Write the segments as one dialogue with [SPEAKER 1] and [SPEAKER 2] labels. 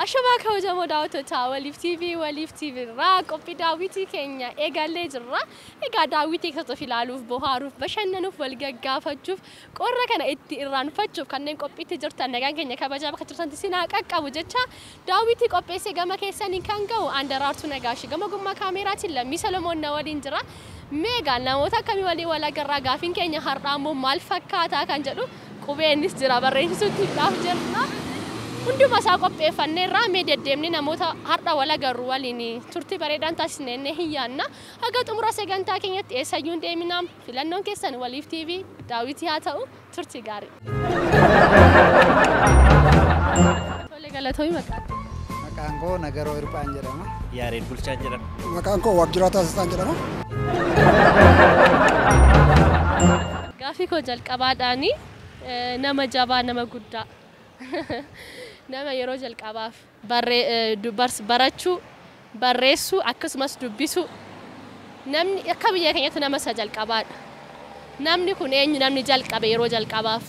[SPEAKER 1] Ashamaa kabajamoo daawwattoota Waliif TV, Waliif TV irraa qophii daawwitii keenya eegallee jirra. Egaa daawwitii keessatti of ilaaluuf, bohaaruuf, bashannanuuf, wal gaggaafachuuf, qorra kana itti irraanfachuuf kanneen qophiitti jirtan nagaan keenya kabajaa bakka jirtanitti isin haa qaqqabu jecha daawwitii qopheessee gama keessaniin kan ga'u Andaraartuu Nagaashii gama gummaa kaameeraatiin Lammii Solomoon na waliin jira. Mee egaa namoota akkamii waliin wal agarraa gaafiin keenya har'aa immoo maal fakkaataa kan jedhu qubeenis jira barreessisuutti dhaaf jirra. Hunduma isaa qopheeffanneerraa mee deddeemni namoota har'a wal agarru waliin turtii bareedaan taasisnee hin yaanna. Haga xumura sagantaa keenyatti eessayyuu hin deeminaa filannoon keessan Waliif TV daawwitii haa ta'u turtii gaarii. Tole galatoomii maqaa.
[SPEAKER 2] Maqaan koo Nagaroo Hirphaan jedhama.
[SPEAKER 3] Yaareen Bulchaan jedhama.
[SPEAKER 4] Maqaan koo Waaqjiraa Taasisaan jedhama.
[SPEAKER 1] Gaaffii koo jalqabaadhaani nama jabaa nama guddaa. Nama yeroo jalqabaaf barachuu, barreessuu akkasumas dubbisuu namni akka biyya keenyatti nama isa jalqabaadha. Namni kun eenyu namni jalqabe yeroo jalqabaaf?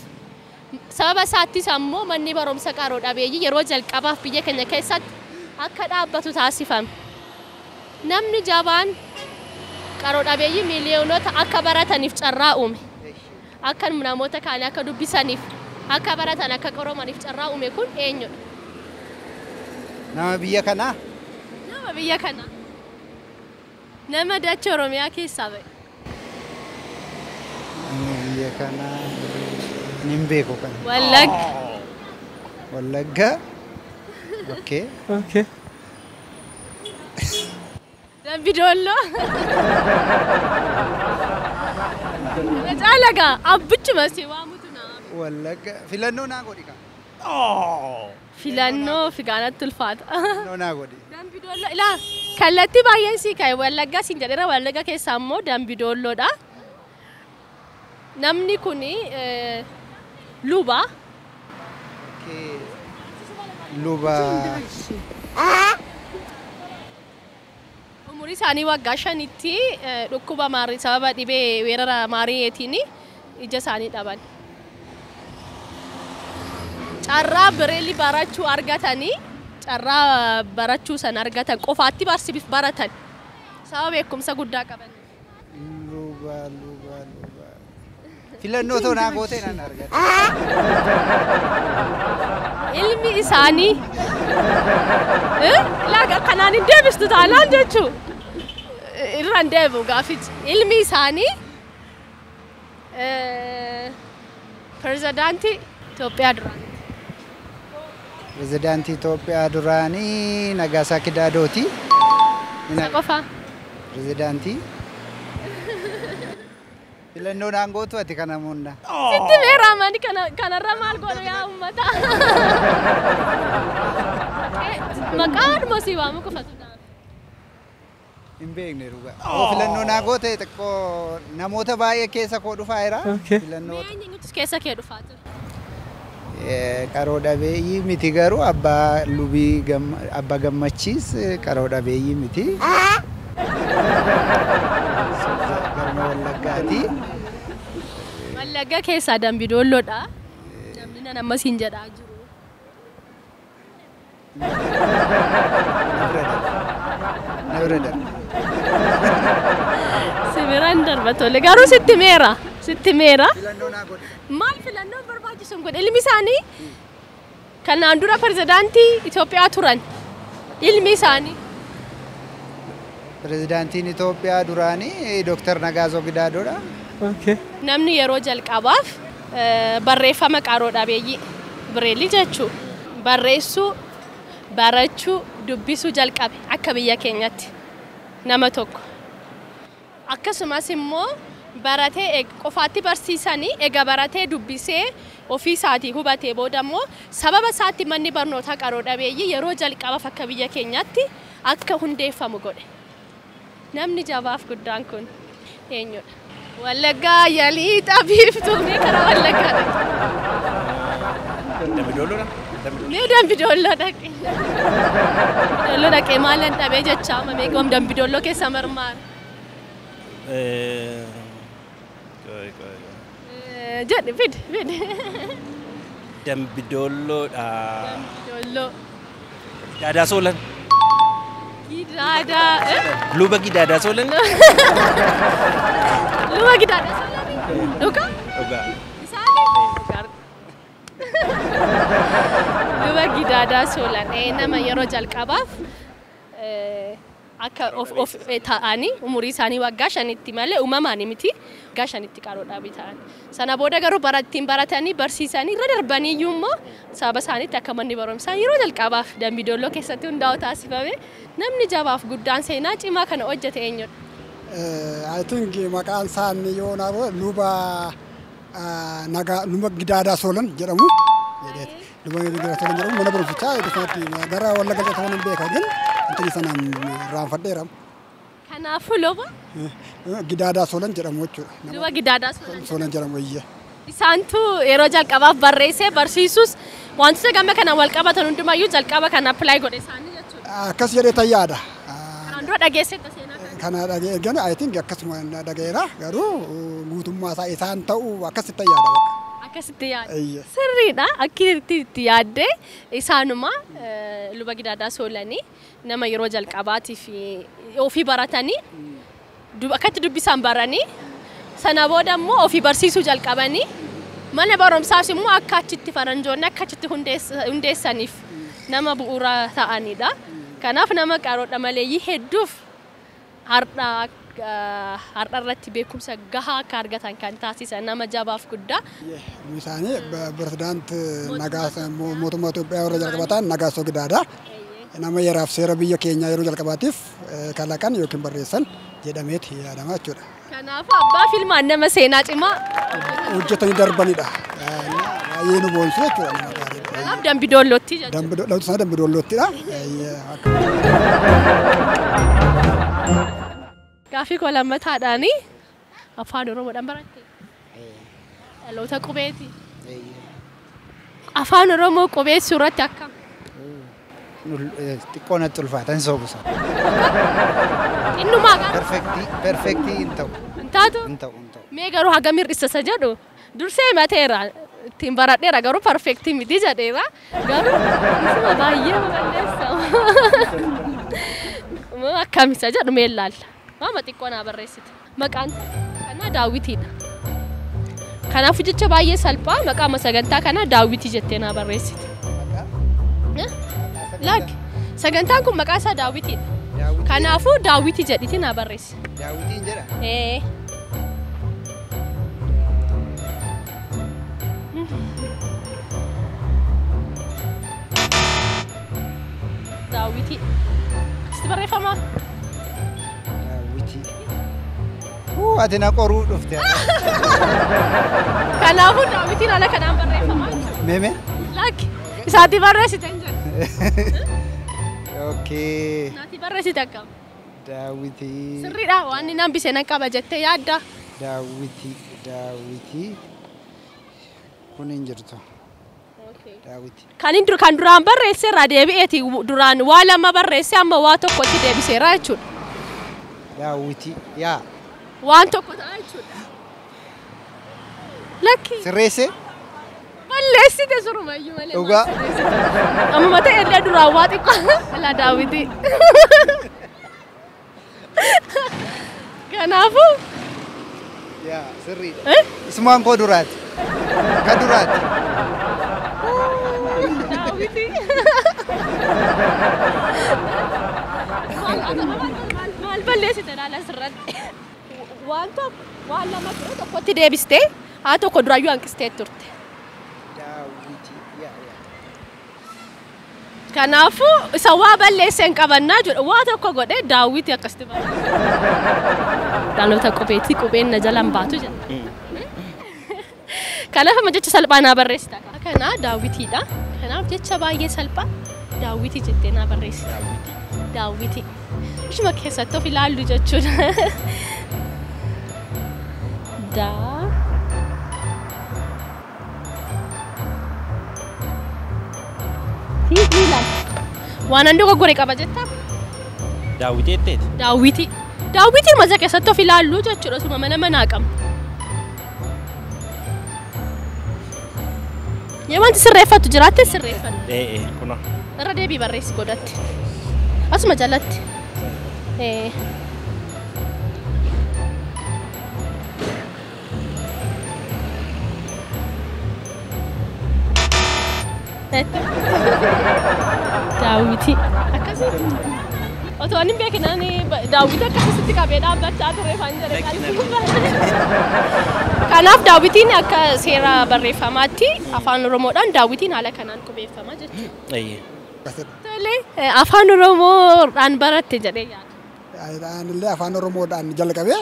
[SPEAKER 1] Sababa isaattis ammoo manni barumsa qaroo dhabeeyyii yeroo jalqabaaf biyya keenya keessatti akka dhaabbatu taasifame. Namni jabaan qaroo dhabeeyyii miiliyoonota akka barataniif carraa uume. Akka namoota kaanii akka dubbisaniif, akka baratan akka qoromaniif carraa uume kun eenyudha?
[SPEAKER 2] Nama biyya kanaa?
[SPEAKER 1] Nama biyya kanaa. Nama dachee Oromiyaa keessaa ba'e.
[SPEAKER 2] Nama biyya kanaa hin beeku kana.
[SPEAKER 1] Wallagga.
[SPEAKER 2] Wallagga. Okay.
[SPEAKER 3] Okay.
[SPEAKER 1] Dambidolloo. Caalagaa abbichuma si waamutu naa.
[SPEAKER 2] Wallagga filannoo naa godhi kaa.
[SPEAKER 1] Filannoo figaanatti ulfaata.
[SPEAKER 2] Filannoo naa godhi.
[SPEAKER 1] Dambidolloo ilaa kallattii baay'een sii ka'e Wallaggaa siin jedheera Wallagga keessaa immoo Dambidolloodha. Namni kun luba.
[SPEAKER 2] Okay. Luba.
[SPEAKER 1] Umurii isaanii waggaa 5tti dhukkuba maarii sababa dhibee weerara maariyeetiin ija isaanii dhaban. Carraa bireelii barachuu argatanii carraa barachuu sana argatan qofaatti barsiif baratan sababa beekumsa guddaa qaban.
[SPEAKER 2] Luba luba luba. Filannoo too naa gootee nan argata.
[SPEAKER 1] Ilmi isaanii ilaa kanaan hin deebistu taanaan jechuu irra hin deebi'u gaafichi. Ilmi isaanii pirezidaantii Itoophiyaa duraanii.
[SPEAKER 2] Pirezidaantii Itoophiyaa duraanii Nagaasaa Kidaadooti.
[SPEAKER 1] Isa qofaa.
[SPEAKER 2] Pirezidaantii. Filannoo naan gootu ati kana muunda.
[SPEAKER 1] Sitti meeraamani kanarra maal godhu yaa uummata. Maqaan si waamu qofatu naaf.
[SPEAKER 2] Hin beekne dhugaa. Filannoo naa goote xiqqoo namoota baay'ee keessa koo dhufaa jira. Filannoo.
[SPEAKER 1] Eenyutu keessa kee dhufaa jira?
[SPEAKER 2] Qaroo dhabeeyyii miti garuu abbaa lubii abbaa gammachiis qaroo dhabeeyyii miti. Garma Wallaggaati.
[SPEAKER 1] Wallagga keessaa Dambidolloodha. Namni nan ammas hin jedhaa jiru.
[SPEAKER 2] Na bira darba.
[SPEAKER 1] Si biraan darba tole garuu sitti meera. Sitti meera.
[SPEAKER 2] Filannoo naa godhi.
[SPEAKER 1] Maal filannoo barbaachisu kun ilmi isaanii kanaan dura pirezidaantii Itoophiyaa turan. Ilmi isaanii.
[SPEAKER 2] Pirezidaantiin Itoophiyaa duraanii Dooktar Nagaasoo Gidaadoodha.
[SPEAKER 3] Okay.
[SPEAKER 1] Namni yeroo jalqabaaf barreeffama qaroo dhabeeyyii bireelii jechuu barreessuu, barachuu, dubbisuu jalqabe akka biyya keenyatti nama tokko. Akkasumas immoo baratee qofaatti barsiisanii eega baratee dubbisee ofii isaatii hubatee booda immoo sababa isaatti manni barnootaa qaroo dhabeeyyii yeroo jalqabaaf akka biyya keenyatti akka hundeeffamu godhe. Namni jabaaf guddaan kun eenyudha? Wallaggaa yaalii xabiiftuu mee karaa Wallaggaa dhaqe.
[SPEAKER 3] Dambidoolloodha.
[SPEAKER 1] Mee Dambidolloo dhaqe. Dambidolloo dhaqee maalan dhabee jechaa mee goom Dambidolloo keessa marmaara.
[SPEAKER 3] Qoy.
[SPEAKER 1] Jedhi fidi fidi.
[SPEAKER 3] Dambidoolloodha.
[SPEAKER 1] Dambidolloo.
[SPEAKER 3] Gidaadaa Soolan.
[SPEAKER 1] Gidaadaa.
[SPEAKER 3] Luba Gidaadaa Soolan.
[SPEAKER 1] Luba Gidaadaa Soolanii? Dhugaa?
[SPEAKER 3] Dhugaa.
[SPEAKER 1] Isaanii? Luba Gidaadaa Soolan nama yeroo jalqabaaf akka of ta'anii umurii isaanii waggaa 5tti malee uumamaan miti waggaa 5tti qaroo dhabii ta'an. Sana booda garuu ittiin baratanii barsiisanii irra darbanii iyyuu immoo sababa isaaniitti akka manni barumsaa yeroo jalqabaaf Dambidolloo keessatti hundaa'u taasifame. Namni jabaaf guddaan seenaa cimaa kana hojjete eenyudha?
[SPEAKER 4] I think maqaan isaanii yoo na luba nagaa Luba Gidaadaa Soolan jedhamu. Luba Gidaadaa Soolan jedhamu mana barumsichaa akkasumatti gara Wallagga ta'uu nan beeka ግን እንትን sanaan irraanfadheera.
[SPEAKER 1] Kanaafuu luba
[SPEAKER 4] Gidaadaa Soolan jedhamu jechuudha.
[SPEAKER 1] Luba Gidaadaa Soolan.
[SPEAKER 4] Soolan jedhamu iyya.
[SPEAKER 1] Isaantu yeroo jalqabaaf barreessee barsiisus wantoota gama kanaan wal qabatan hundumayyuu jalqaba kan apply godhe isaanii jechuudha.
[SPEAKER 4] Akkas jedhee tayyaadha.
[SPEAKER 1] Kanaan dura dhageesseetta seenaa kana.
[SPEAKER 4] Kana dhagee I think akkasuma dhaga'eera garuu guutummaa isaa isaan ta'uu akkasitti tayyaadha bakka.
[SPEAKER 1] Akkasitti yaadde.
[SPEAKER 4] Iyya.
[SPEAKER 1] Sirriidha. Akki itti yaadde isaanuma Luba Gidaadaa Soolanii nama yeroo jalqabaatiif ofii baratanii akkatti dubbisan baranii sana booda immoo ofii barsiisuu jalqabanii mana barumsaas immoo akka achitti faranjoonni akka achitti hundeessaniif nama bu'uura ta'anidha. Kanaaf nama qaroodha maleeyyii hedduuf har'a irratti beekumsa gahaa akka argatan kan taasisan nama jabaaf guddaa.
[SPEAKER 4] Isaanii pirezidaant mootummaa Itoophiyaa yeroo jalqabaa ta'an Nagaasoo Gidaadaa. Nama yeraaf seera biyya keenyaa yeroo jalqabaatiif kalaqan yookiin barreessan jedhameeti yaadama jechuudha.
[SPEAKER 1] Kanaafuu abbaa filmaan nama seenaa cimaa
[SPEAKER 4] hojjetanii darbanidha. Baay'ee nu boonsu jechuudha nama gaariidha.
[SPEAKER 1] Kanaaf Dambidollootti jechuudha.
[SPEAKER 4] Dhaloota isaa Dambidolloottidha.
[SPEAKER 1] Gaaffii koo lammataadhaani afaan Oromoodhaan baratte? Dhaloota qubeeti. Afaan Oromoo qubeessuu irratti akkam?
[SPEAKER 2] Xiqqoo natti ulfaata hin soobusa.
[SPEAKER 1] Innumaa garuu.
[SPEAKER 2] Perfektii hin ta'u.
[SPEAKER 1] Hin taatu?
[SPEAKER 2] Hin ta'u hin ta'u.
[SPEAKER 1] Mee garuu hagam hir'isa isa jedhu dursee himateera. Ittiin baradheera garuu perfektii miti jedheera. Garuu isuma baay'ee balleessa. Akkam isa jedhu mee ilaalla. Maama xiqqoo naa barreessite. Maqaan kanaa Daawitiidha. Kanaafuu jecha baay'ee salphaa maqaama sagantaa kanaa Daawitii jettee naa barreessite. Laak sagantaan kun maqaa isaa Daawitiidha. Kanaafuu Daawitii jedhiti naa barreessi.
[SPEAKER 2] Daawitiin jedha?
[SPEAKER 1] Ee. Daawitii. Sitti barreeffamaa?
[SPEAKER 2] Daawitii. Ati na qoruu dhufte.
[SPEAKER 1] Kanaafuu Daawitiin haala kanaan barreeffamaa jechuudha.
[SPEAKER 2] Meeme?
[SPEAKER 1] Laak isaatti barreessite hin jedhu.
[SPEAKER 2] Okay.
[SPEAKER 1] Naati barreessite akkam?
[SPEAKER 2] Daawitii.
[SPEAKER 1] Sirriidha waan inni hambise nan qaba jettee yaadda.
[SPEAKER 2] Daawitii Daawitii kun hin jirtu. Daawitii.
[SPEAKER 1] Kan inni kan duraan barreesse irraa deebi'eeti duraan waa lama barreesse amma waa tokkotti deebiseera jechuudha.
[SPEAKER 2] Daawitii yaa.
[SPEAKER 1] Waan tokko ta'a jechuudha. Lakki.
[SPEAKER 2] Sirreesse?
[SPEAKER 1] Balleessite surumayyuu malee.
[SPEAKER 2] Dhugaa.
[SPEAKER 1] Amma ta'e illee duraan waa xiqqoo alaa Daawitii. Kanaafuu.
[SPEAKER 2] Yaa sirriidha. Isumaan koo duraati. Ka duraati.
[SPEAKER 1] Daawitii. Maal balleessite laala asirratti? Waan tokko waan lama ture tokkotti deebistee haa tokko duraayyuu hanqistee turte.
[SPEAKER 2] Daawitii yaa yaa.
[SPEAKER 1] Kanaafuu isa waa balleessee hin qabannaa jedhu waa tokko godhee Daawitii akkasitti barreesse. Dhaloota qubeetii qubeen na jalaan baatu jedha. Kanaaf amma jecha salphaa naa barreessita. Kana Daawitiidha. Kanaaf jecha baay'ee salphaa Daawitii jettee naa barreessita. Daawitii. Ishuma keessatti of ilaallu jechuudha. Daa. Tii ilaali. Waan an dogoggore qaba jettaa?
[SPEAKER 3] Daawitii jetteeti?
[SPEAKER 1] Daawitii. Daawwitiin maza keessatti of ilaallu jechuudha suma mana manaa qabna. Yoo wanti sirreeffattu jiraatte sirreeffanna.
[SPEAKER 3] Kunoo.
[SPEAKER 1] Irra deebii barreessi godhatti. Asuma jalatti. Daawwitii akkasii. Otoo ani hin beekin ani daawwitii akkasitti qabee dhaabbachaa ture faan jedhe qalbii. Kanaaf daawwitiin akka seera barreeffamaatti afaan Oromoodhaan daawwitiin haala kanaan qubeeffama jechuudha. Tole, afaan Oromoodhaan baratte jedhee yaada.
[SPEAKER 4] Anillee afaan Oromoodhaan jalqabee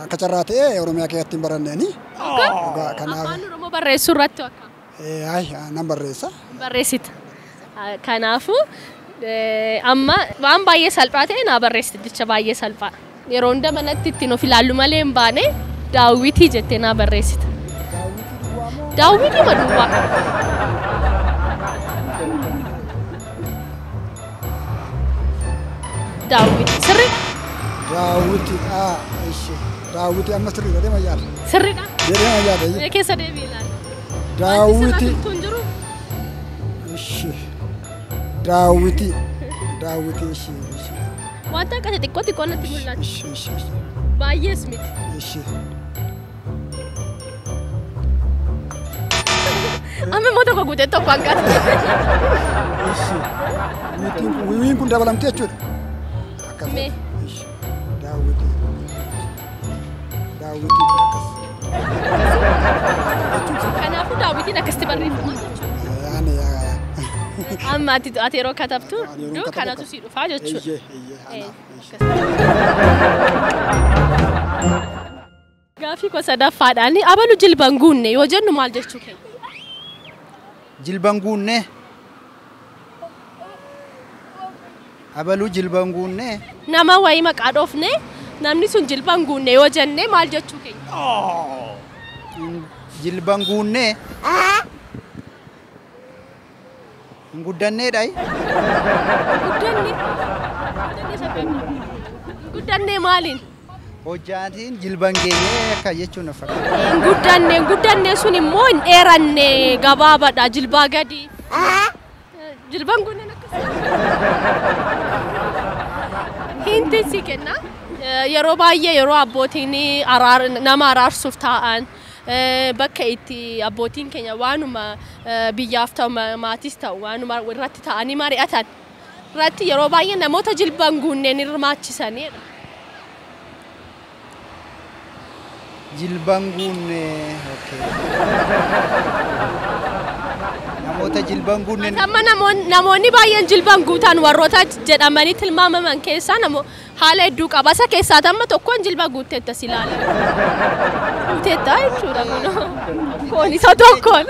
[SPEAKER 4] akka carraa ta'ee Oromiyaa keessatti hin baranneeni. Kanaaf
[SPEAKER 1] Afaan Oromoo barreessuu irratti akka
[SPEAKER 4] nan barreessa.
[SPEAKER 1] Barreessita. Kanaafuu amma waan baay'ee salphaa ta'e naa barreessite jecha baay'ee salphaa. Yeroo hunda manatti ittiin of ilaallu malee hin baane daawwitii jettee naa barreessita. Daawwitii ma duwwaa. Daawwitii sirriidha.
[SPEAKER 4] Daawwitii ishi daawwitii amma sirriidha deema yaada.
[SPEAKER 1] Sirriidha.
[SPEAKER 4] Deema yaada.
[SPEAKER 1] Mee keessa deebii ilaali.
[SPEAKER 4] Daawwitii.
[SPEAKER 1] Wanti jiru.
[SPEAKER 4] Ishi daawwitii daawwitii ishi ishi.
[SPEAKER 1] Wanta akka xixiqqoo xiqqoo natti mul'ata.
[SPEAKER 4] Ishi ishi.
[SPEAKER 1] Baay'ees miti.
[SPEAKER 4] Ishi.
[SPEAKER 1] Amma immoo tokko guutee tokko hanqata.
[SPEAKER 4] Ishi. Wiwiin kun dabalamtee jechuudha.
[SPEAKER 1] Mee.
[SPEAKER 4] Ishi. Daawwitii. Daawwitii akkas.
[SPEAKER 1] Kanaafuu daawwitiin akkasitti barreeffama jechuudha.
[SPEAKER 4] Ani
[SPEAKER 1] Amma ati yeroo katabtu kanatu si dhufaa jechuudha.
[SPEAKER 4] Eeyyee
[SPEAKER 1] Gaaffii gosa sadaffaadhaan abalu jilba hin guunne yoo jennu maal jechuu keenya?
[SPEAKER 2] Jilba hin guunne. Abaluu jilba hin guunne.
[SPEAKER 1] Nama wayii maqaa dhoofne namni sun jilba hin guunne yoo jenne maal jechuu keenya?
[SPEAKER 2] Jilba hin guunne. Hin guddanneedha.
[SPEAKER 1] Guddanne. Guddanne maaliin?
[SPEAKER 2] Hojjaatiin jilba hin geenye akka jechuun na fakkaata.
[SPEAKER 1] Hin guddanne hin guddanne sun immoo hin dheeranne gabaabaadha jilbaa gadi. Jilba hin guunnen akkasii. Hinti si kenna. Yeroo baay'ee yeroo abbootiin nama araarsuuf taa'an bakka itti abbootiin keenya waanuma biyyaaf ta'u maatis ta'u waanuma irratti ta'anii mari'atan irratti yeroo baay'ee namoota jilba hin guunneen hirmaachisanidha.
[SPEAKER 2] Jilba hin guunne namoota jilba hin guunne.
[SPEAKER 1] Amma namoonni baay'een jilba hin guutan warroota jedhamanii tilmaamaman keessaa haala hedduu qaba. Isa keessaa amma tokkoon jilba guutteetta si ilaala. Guutteetta jechuudha kun. Tokkoon isa tokkoon.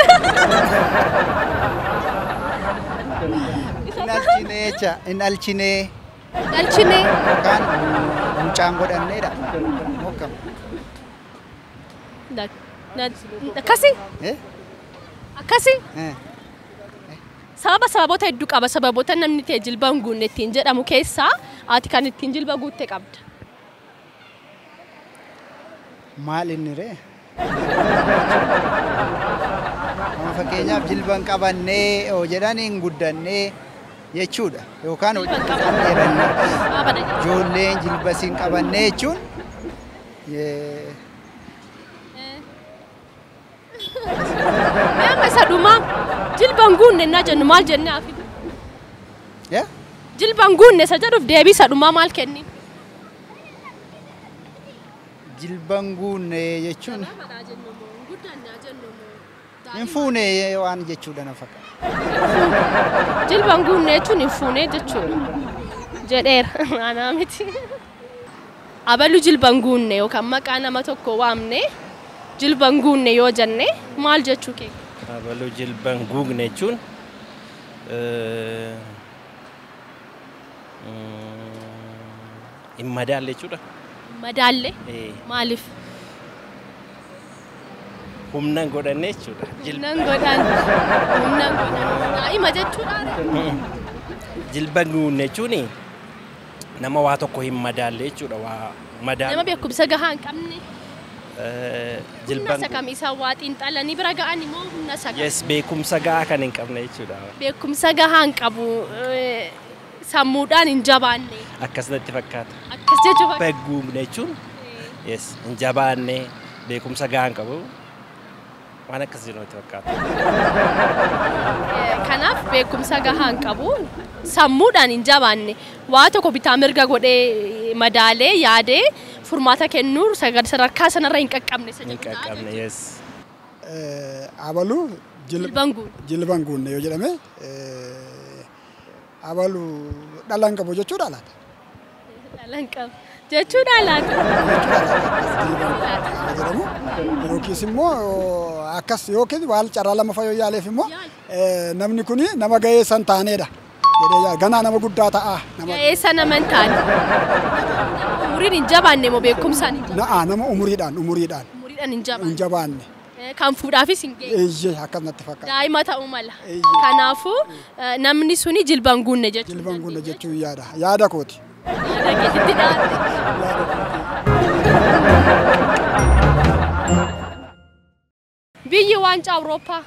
[SPEAKER 2] Hin alchinee jecha hin alchinee.
[SPEAKER 1] Alchinee.
[SPEAKER 2] Yookaan mucaan godhanneedha. Mokkam.
[SPEAKER 1] Akkasi? Akkasi? Sababa sababoota hedduu qaba. Sababoota namni ta'e jilba hin guunne ittiin jedhamu keessaa ati kan ittiin jilba guutte qabda.
[SPEAKER 2] Maal inni ree? Amma fakkeenyaaf jilba hin qabannee yoo jedhan hin guddannee jechuudha. Yookaan jedhanii ijoolleen jilba siin qabannee jechuun.
[SPEAKER 1] Amma isa dhumaa jilba hin guunne innaa jennu maal jennee hafi? Jilba hin guunne isa jedhuuf deebii isa dhumaa maal kennin?
[SPEAKER 2] Jilba hin guunne jechuun hin fuune waan jechuudha na fakkaata.
[SPEAKER 1] Jilba hin guunne jechuun hin fuune jechuudha jedheera anaa miti. Abalu jilba hin guunne yookaan maqaa nama tokko waamne jilba hin guunne yoo jenne maal jechuu keenya?
[SPEAKER 3] Abaluu jilba hin guunne jechuun hin madaalle jechuudha.
[SPEAKER 1] Madaalle? Maaliif?
[SPEAKER 3] Humna hin godhanne jechuudha.
[SPEAKER 1] Humna hin godhanne. Humna hin godhanne. Daa'ima jechuudha.
[SPEAKER 3] Jilba hin guunne jechuun Nama waa tokko hin madaalle jechuudha. Waa madaal.
[SPEAKER 1] Nama beekumsa gahaa hin qabne. Humna
[SPEAKER 3] Jilban.
[SPEAKER 1] isa kam isa waa xiinxalanii bira ga'an immoo humna isa kam?
[SPEAKER 3] Yes, beekumsa gahaa kan hin qabne jechuudha.
[SPEAKER 1] Beekumsa gahaa hin qabu, sammuudhaan hin jabaanne.
[SPEAKER 3] Akkas natti fakkaata.
[SPEAKER 1] Akkas jechuudha.
[SPEAKER 3] Jilba hin guugne jechuun yes, hin jabaanne, beekumsa gahaa hin qabu. Waan akkas jedhu natti fakkaata.
[SPEAKER 1] Kanaaf beekumsa gahaa hin qabu, sammuudhaan hin jabaanne, waa tokko bitaa mirga godhee madaalee yaadee furmaata kennuu sadarkaa sanarra hin qaqqabne isa
[SPEAKER 3] Hin
[SPEAKER 1] jedhu ta'a
[SPEAKER 3] qaqqabne,
[SPEAKER 1] jechuudha.
[SPEAKER 3] Yes.
[SPEAKER 4] Abaluu
[SPEAKER 1] Jilban guune.
[SPEAKER 4] Jilban guunne yoo jedhame, abaluu dhala hin qabu jechuudha laata?
[SPEAKER 1] Dhala hin qabu jechuudha laata?
[SPEAKER 4] Jechuudha laata jedhamu yookiis immoo akkas yookiis waan carraa lama yoo yaaleef immoo namni kuni nama ga'ee san taaneedha jedhee yaada. Ganaa nama guddaa ta'a. Nama
[SPEAKER 1] Ga'eessa nama hin taane. Umuriin hin jabaanne moo beekumsaan hin jabaanne?
[SPEAKER 4] Na'a, nama umuriidhaan
[SPEAKER 1] Umuriidhaan hin
[SPEAKER 4] hin
[SPEAKER 1] jabaanne.
[SPEAKER 4] jabaanne.
[SPEAKER 1] Kan fuudhaafis hin geenye.
[SPEAKER 4] Eeyyee, akkas natti fakkaata.
[SPEAKER 1] Daa'ima ta'uu mala.
[SPEAKER 4] Eeyyee.
[SPEAKER 1] Kanaafuu namni suni jilba hin guunne jechuudha.
[SPEAKER 4] Jilban guunne jechuu yaada. Yaada kooti.
[SPEAKER 1] Yaada keetitti dhaala.
[SPEAKER 4] Yaada kooti.
[SPEAKER 1] Biyyi waancaa Awurooppaa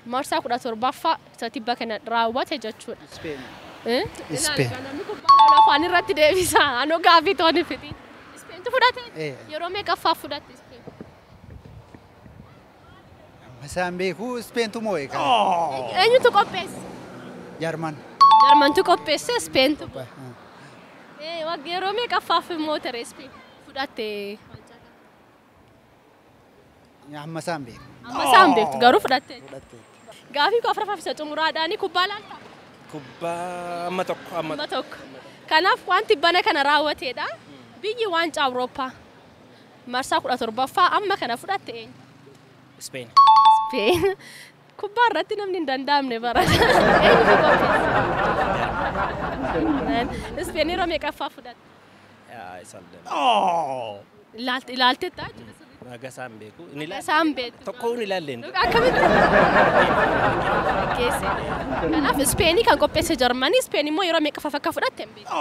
[SPEAKER 1] marsaa 17ffaa isa tibba kana raawwate jechuudha.
[SPEAKER 2] Ispeen.
[SPEAKER 1] Eh?
[SPEAKER 2] Ispeen.
[SPEAKER 1] Ilaali, namni kubbaa ilaalu afaan irratti deebisa. Anoo gaaffii toon hin fixin. Ispeentu fudhate?
[SPEAKER 2] Eh.
[SPEAKER 1] Yeroo meeqaffaaf fudhatte Ispeen?
[SPEAKER 2] Isaan beeku, Ispeentu moo'e kan.
[SPEAKER 1] Eenyutu qopheesse?
[SPEAKER 2] Jarman.
[SPEAKER 1] Jarmantu qopheesse, Ispeentu. Yeroo meeqaffaaf immoo tere Ispeen fudhatte waancaa kana?
[SPEAKER 2] Amma isaan beeku.
[SPEAKER 1] Amma isaan beektu garuu fudhatte.
[SPEAKER 2] Fudhatte.
[SPEAKER 1] Gaaffii koo afuraffaa fi isa xumuraadhaani, kubbaa laaltaa?
[SPEAKER 3] Kubbaa amma tokko amma
[SPEAKER 1] Amma tokko. Kanaaf wanti bana kana raawwateedha. Biyyi waancaa Awurooppaa marsaa 17ffaa amma kana fudhatte eenyu?
[SPEAKER 3] Spain.
[SPEAKER 1] Speen. Kubbaa irratti namni hin danda'amne bara. Eenyutu qopheesse? Speen yeroo meeqaffaa fudhatte?
[SPEAKER 3] Yaa, isaan
[SPEAKER 1] Ilaalteetta jechuudha sirriitti.
[SPEAKER 3] Naga isaan beeku. Inni ilaale.
[SPEAKER 1] Isaan beektu.
[SPEAKER 3] Tokko hin ilaalleen.
[SPEAKER 1] Akkamitti? Geesse. Kanaaf Ispeenii kan qopheesse Jarmanii, Ispeen immoo yeroo meeqaffaaf akka fudhatte hin beeku.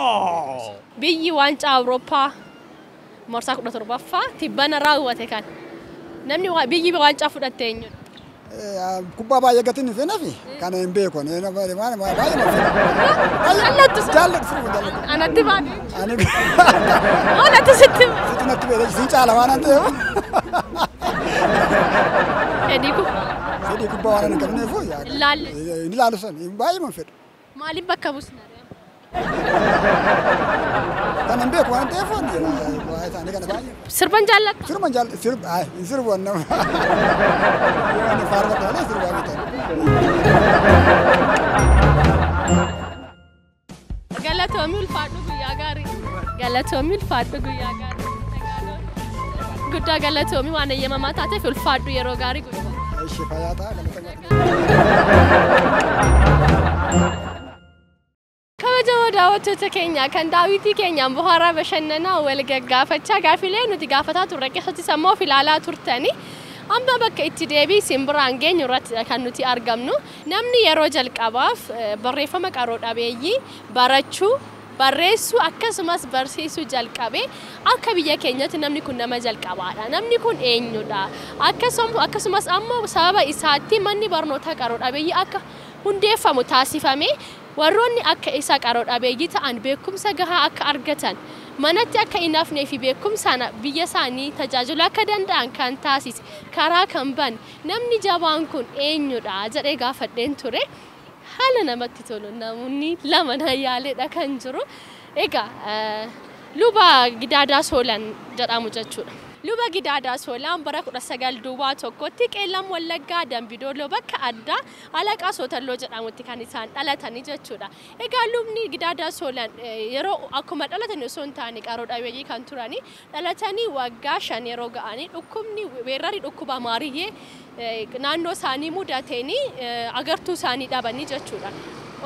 [SPEAKER 1] Biyyi waancaa Awurooppaa marsaa 17ffaa tibbana raawwate kan namni biyyi waancaa fudhatte eenyudha?
[SPEAKER 4] Kubbaa baay'ee gatiin hin feeneefi kana hin beeku. Baay'ee nama fedha.
[SPEAKER 1] Jaallattu sun.
[SPEAKER 4] Jaalladhu, sirba jaalladhu.
[SPEAKER 1] Anatti baate.
[SPEAKER 4] Ani
[SPEAKER 1] Anatti sitti hima.
[SPEAKER 4] sitti natti beela siin caala waan an ta'eef.
[SPEAKER 1] Fedhii kubbaa.
[SPEAKER 4] Fedhii kubbaa waan hin qabneef.
[SPEAKER 1] Hin laalle.
[SPEAKER 4] Hin ilaalu san baay'ee man fedhu.
[SPEAKER 1] Maaliif bakka buusna?
[SPEAKER 4] Kan hin beeku waan ta'eef waa'ee isaanii kana baay'ee.
[SPEAKER 1] Sirban jaallatta?
[SPEAKER 4] Sirba jaalladhu, sirba hin sirbu nama. Yoo inni faarfate malee sirbaa miti.
[SPEAKER 1] Galatoomii, ulfaadhu, guyyaa gaarii. Galatoomii, ulfaadhu, guyyaa gaarii. Guddaa galatoomii, waan eeyyamamaa taateef ulfaadhu, yeroo gaarii guddaa.
[SPEAKER 4] Ishee fayyaa ta'a, galata.
[SPEAKER 1] Kabajamoo daawwattoota keenya kan daawwitii keenyaan bohaaraa bashannanaa wal gaggaafachaa gaaffilee nuti gaafataa turre keessatti sammuu of ilaalaa turtanii amma bakka itti deebii isin biraan geenyu irratti kan nuti argamnu. Namni yeroo jalqabaaf barreeffama qaroo dhabeeyyii barachuu, barreessuu akkasumas barsiisuu jalqabe, akka biyya keenyatti namni kun nama jalqabaadha. Namni kun eenyudha? Akkasumas ammoo sababa isaatti manni barnootaa qaroo dhabeeyyii akka hundeeffamu taasifame, warroonni akka isa qaroo dhabeeyyii ta'an beekumsa gahaa akka argatan, manatti akka hin hafnee fi beekumsaan biyya isaanii tajaajiluu akka danda'an kan taasise, karaa kan bane namni jabaan kun eenyudha jedhee gaafadheen ture. Haala namatti tolu namoonni lama na yaaleedha kan jiru. Egaa Luba Gidaadaa Soolan jedhamu jechuudha. Luba Gidaadaa Soolaan bara 1901tti Qeellam Wallaggaa Dambidooloo bakka addaa Alaqaa Sootalloo jedhamutti kan isaan dhalatanii jechuudha. Egaa lubni Gidaadaa Soolaan yeroo akkuma dhalatan osoo hin taane qaroo dhabeeyyii kan turanii, dhalatanii waggaa 5 yeroo ga'anii dhukkubni weerarri dhukkuba maariyyee naannoo isaanii mudateenii agartuu isaanii dhabanii jechuudha.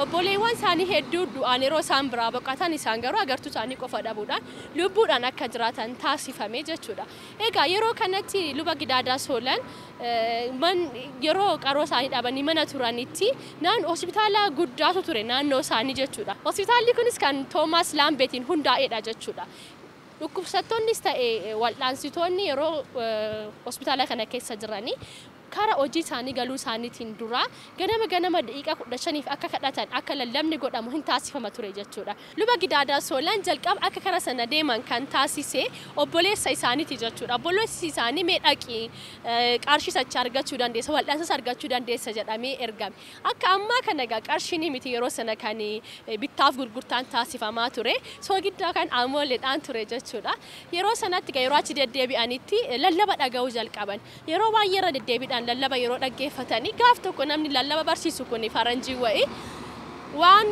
[SPEAKER 1] Obboleewwan isaanii hedduu du'aan yeroo isaan biraa boqotan isaan garuu agartuu isaanii qofa dhabuudhaan lubbuudhaan akka jiraatan taasifame jechuudha. Egaa yeroo kanatti luba Gidaadaa Soolan yeroo qaroo isaanii dhabanii mana turanitti naan hospitaala guddaatu ture naannoo isaanii jechuudha. Hospitaalli kunis kan Toomaas Laambeetiin hundaa'edha jechuudha. Dhukkubsattoonnis ta'e wal'aansitoonni yeroo hospitaala kana keessa jiranii kara hojii isaanii galuu isaaniitiin dura ganama ganama daqiiqaa 15 akka kadhatan akka lallabni godhamu hin taasifama ture jechuudha. Luba Gidaadaa Soolan jalqaba akka kara sana deeman kan taasise obboleessa isaaniiti jechuudha. Obboleessi isaanii mee dhaqii qarshii sacha argachuu dandeessa, wal'aansas argachuu dandeessa jedhamee ergame. Akka ammaa kana egaa qarshiin miti yeroo sana kan bittaaf gurgurtaan taasifamaa ture. Soogiddaa kan amooleedhaan ture jechuudha. Yeroo sanatti yeroo achi deddeebi'anitti lallaba dhaga'uu jalqaban. Yeroo baay'ee irra deddeebiidhaan lallaba yeroo dhaggeeffatanii gaaf tokko namni lallaba barsiisu kun faranjii wayii waan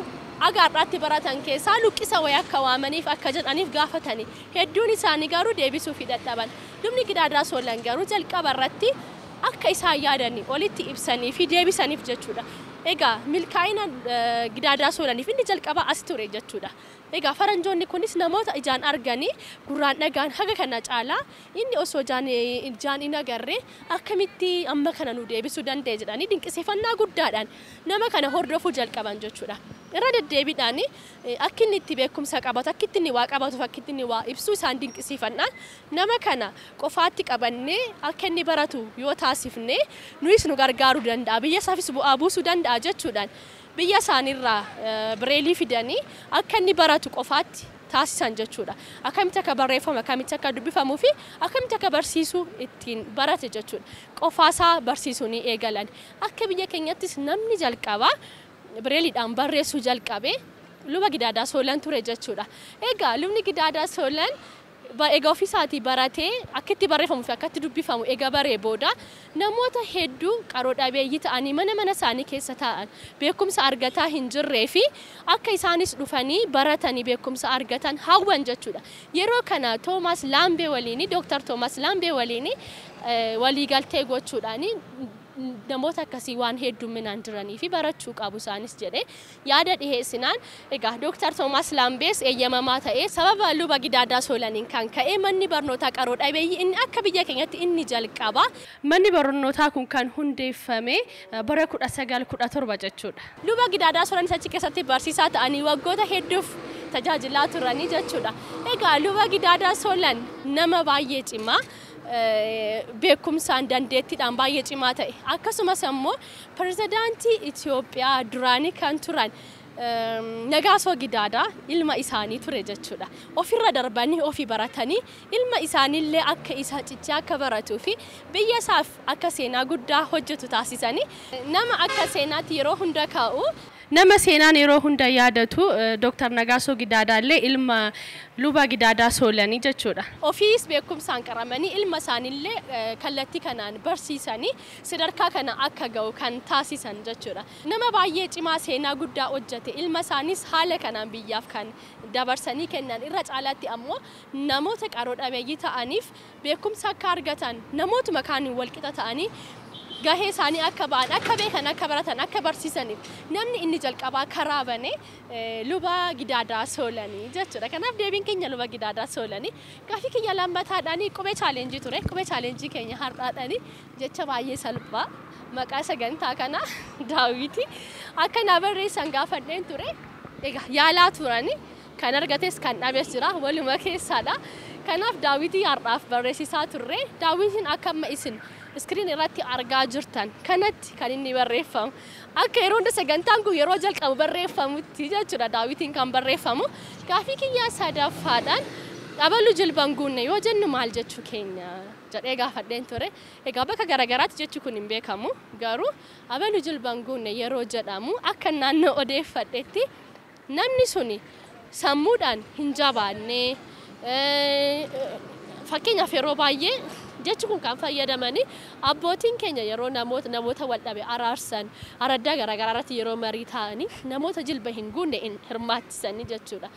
[SPEAKER 1] agaarraatti baratan keessaa luqqisa wayii akka waamaniif akka jedhaniif gaafatanii hedduun isaanii garuu deebisuuf dadhaban. Lubni Gidaadaa Soolan garuu jalqaba irratti akka isaan yaadanii olitti ibsanii fi deebisaniif jechuudha. Egaa milkaa'ina Gidaadaa Soolaniif inni jalqaba as ture jechuudha. Egaa faranjoonni kunis namoota ijaan arganii gurraan dhagaan haga kana caalaa inni osoo ijaan hin agarree akkamitti amma kana nu deebisuu danda'e jedhanii dinqisiifannaa guddaadhaan nama kana hordofuu jalqaban jechuudha. Irra deddeebiidhaan akka inni itti beekumsa qabatu, akka inni waa qabatuuf, akka inni waa ibsu isaan dinqisiifannaan nama kana qofaatti qabannee akka inni baratu yoo taasifne nuyis nu gargaaruu danda'a, biyya isaafis bu'aa buusuu danda'a jechuudhaan biyya isaaniirraa bireelii fidanii akka inni baratu qofaatti taasisan jechuudha. Akkamitti akka barreeffamu, akkamitti akka dubbifamuu fi akkamitti akka barsiisuu ittiin barate jechuudha. Qofaasaa barsiisuu ni eegalan. Akka biyya keenyattis namni jalqabaa bireeliidhaan barreessuu jalqabe luba Gidaadaa Soolan ture jechuudha. Egaa lubni Gidaadaa Soolan egaa ofiisaatii baratee akka itti barreeffamuu fi akka itti dubbifamu egaa baree booda namoota hedduu qaroo dhabeeyyii ta'anii mana mana isaanii keessa taa'an beekumsa argataa hin jirree fi akka isaanis dhufanii baratanii beekumsa argatan hawwan jechuudha. Yeroo kana Toomaas Laambee waliin, Dooktar Toomaas Laambee waliin waliigaltee gochuudhaan namoota akkasii waan hedduminaan jiranii fi barachuu qabu isaanis jedhee yaada dhiheessinaan egaa Dooktar Toomaas Laambees eeyyamamaa ta'ee sababa luba Gidaadaa Soolaniin kan ka'e manni barnootaa qaroo dhabeeyyii inni akka biyya keenyatti inni jalqaba. Manni barnootaa kun kan hundeeffame bara 1917 jechuudha. Luba Gidaadaa Soolanis achi keessatti barsiisaa ta'anii waggoota hedduuf tajaajilaa turanii jechuudha. Egaa luba Gidaadaa Soolan nama baay'ee cimaa, beekumsaan dandeettiidhaan baay'ee cimaa ta'e, akkasumas immoo pirezidaantii Itoophiyaa duraanii kan turan Nagaasoo Gidaadaa ilma isaanii ture jechuudha. Ofirra darbanii ofii baratanii ilma isaaniillee akka isa cichee akka baratuu fi biyya isaaf akka seenaa guddaa hojjetu taasisanii nama akka seenaatti yeroo hunda kaa'u. Nama seenaan yeroo hunda yaadatu Dooktar Nagaasoo Gidaadaallee ilma luba Gidaadaa Soolanii jechuudha. Ofiis beekumsaan qaramanii ilma isaaniillee kallattii kanaan barsiisanii sadarkaa kana akka ga'u kan taasisan jechuudha. Nama baay'ee cimaa seenaa guddaa hojjete ilma isaanis haala kanaan biyyaaf kan dabarsanii kennan irra caalaatti ammoo namoota qaroo dhabeeyyii ta'aniif beekumsa akka argatan namootuma kaaniin walqixa ta'anii gahee isaanii akka ba'an, akka beekan, akka baratan, akka barsiisaniif namni inni jalqabaa karaa bane luba Gidaadaa Soolanii jechuudha. Kanaaf deebiin keenya luba Gidaadaa Soolanii. Gaaffii keenya lammataadhaan qubee chaalenjii ture. Qubee chaalenjii keenya har'aadhaan jecha baay'ee salphaa maqaa sagantaa kana Daawiti akka naa barreessan gaafadheen ture. Egaa yaalaa turani kan argates kan dhabes jira waluma keessaadha. Kanaaf Daawitii har'aaf barreessisaa turre. Daawitiin akka amma isin iskiriin irratti argaa jirtan kanatti kan inni barreeffamu. Akka yeroo hunda sagantaan kun yeroo jalqabu barreeffamutti jechuudha Daawitiin kan barreeffamu. Gaaffii kiyyaa sadaffaadhaan abalu jilban guunne yoo jennu maal jechuu keenya jedhee gaafadheen ture. Egaa bakka garagaraatti jechi kun hin beekamu. Garuu abalu jilban guunne yeroo jedhamu akka naannoo odeeffadhetti namni suni sammuudhaan hin jabaanne, fakkeenyaaf yeroo baay'ee Jechi kun kan fayyadamani abbootiin keenya yeroo namoota wal dhabe araarsan araddaa garaagaraa irratti yeroo marii ta'anii namoota jilba hin guunne hin hirmaachisanii jechuudha.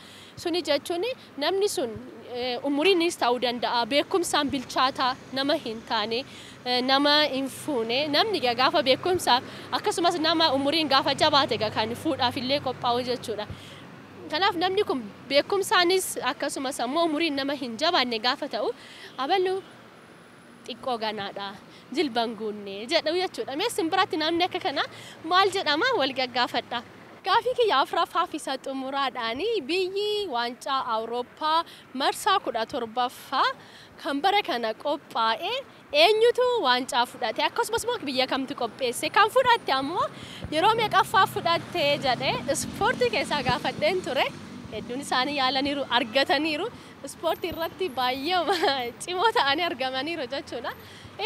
[SPEAKER 1] Suni jechuun namni sun umuriinis ta'uu danda'a, beekumsaan bilchaataa nama hin taane, nama hin fuune, namni gaafa beekumsaa akkasumas nama umuriin gaafa jabaate kan fuudhaaf illee qophaa'u jechuudha. Kanaaf namni kun beekumsaanis akkasumas ammoo umuriin nama hin jabaanne gaafa ta'u abaluu xiqqoo ganaadha, jilban guunne jedhu jechuudha. Mee simbiratti namni akka kanaa maal jedhama wal gaggaafadha. Gaafii kiyya afuraffaa fi isa xumuraadhaani biyyi waancaa Awurooppaa marsaa 17ffaa kan bara kana qophaa'e eenyutu waancaa fudhate, akkasumas immoo biyya kamtu qopheesse, kan fudhatte ammoo yeroo meeqaffaa fudhatte jedhee ispoortii keessaa gaafadheen ture. Hedduun isaanii yaalaniiru, argataniiru. Ispoortii irratti baay'ee cimoo ta'anii argamaniiru jechuudha.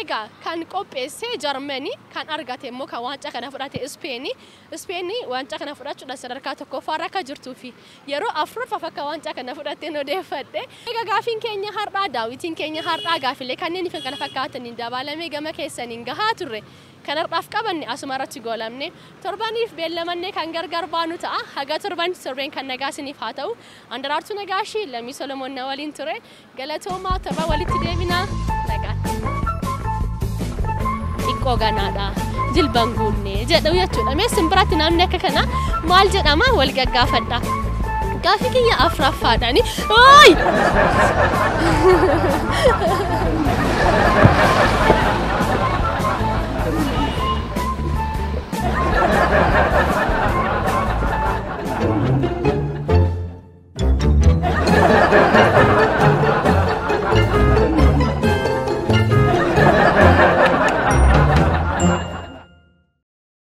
[SPEAKER 1] Egaa kan qopheesse Jarmanii, kan argate immoo kan waancaa kana fudhate Ispeenii. Ispeenii waancaa kana fudhachuudhaan sadarkaa tokkoffaarra akka jirtuu fi yeroo afuraffaaf akka waancaa kana fudhatteen odeeffadhe. Egaa gaafiin keenya har'aa, daawwitiin keenya har'aa gaafilee kanneen fi kana fakkaataniin dabalamee gama keessaniin gahaa turre. Kan har'aaf qabanne asuma irratti goolamne torbaniif beellamannee kan gargar baanu ta'a. Haga torban torbeen kan nagaa isiniif haa ta'u. Andaraartuu Nagaashii, Lammii Solomoon na waliin ture. Galatoomaa, torban walitti deebinaa. Nagaatti. Xiqqoo ganaadha, jilban guunne jedhu jechuudha. Mee simbiratti namni akka kanaa maal jedhama wal gaggaafadha. Gaafii kiyya afuraffaadhaani. Ooyi!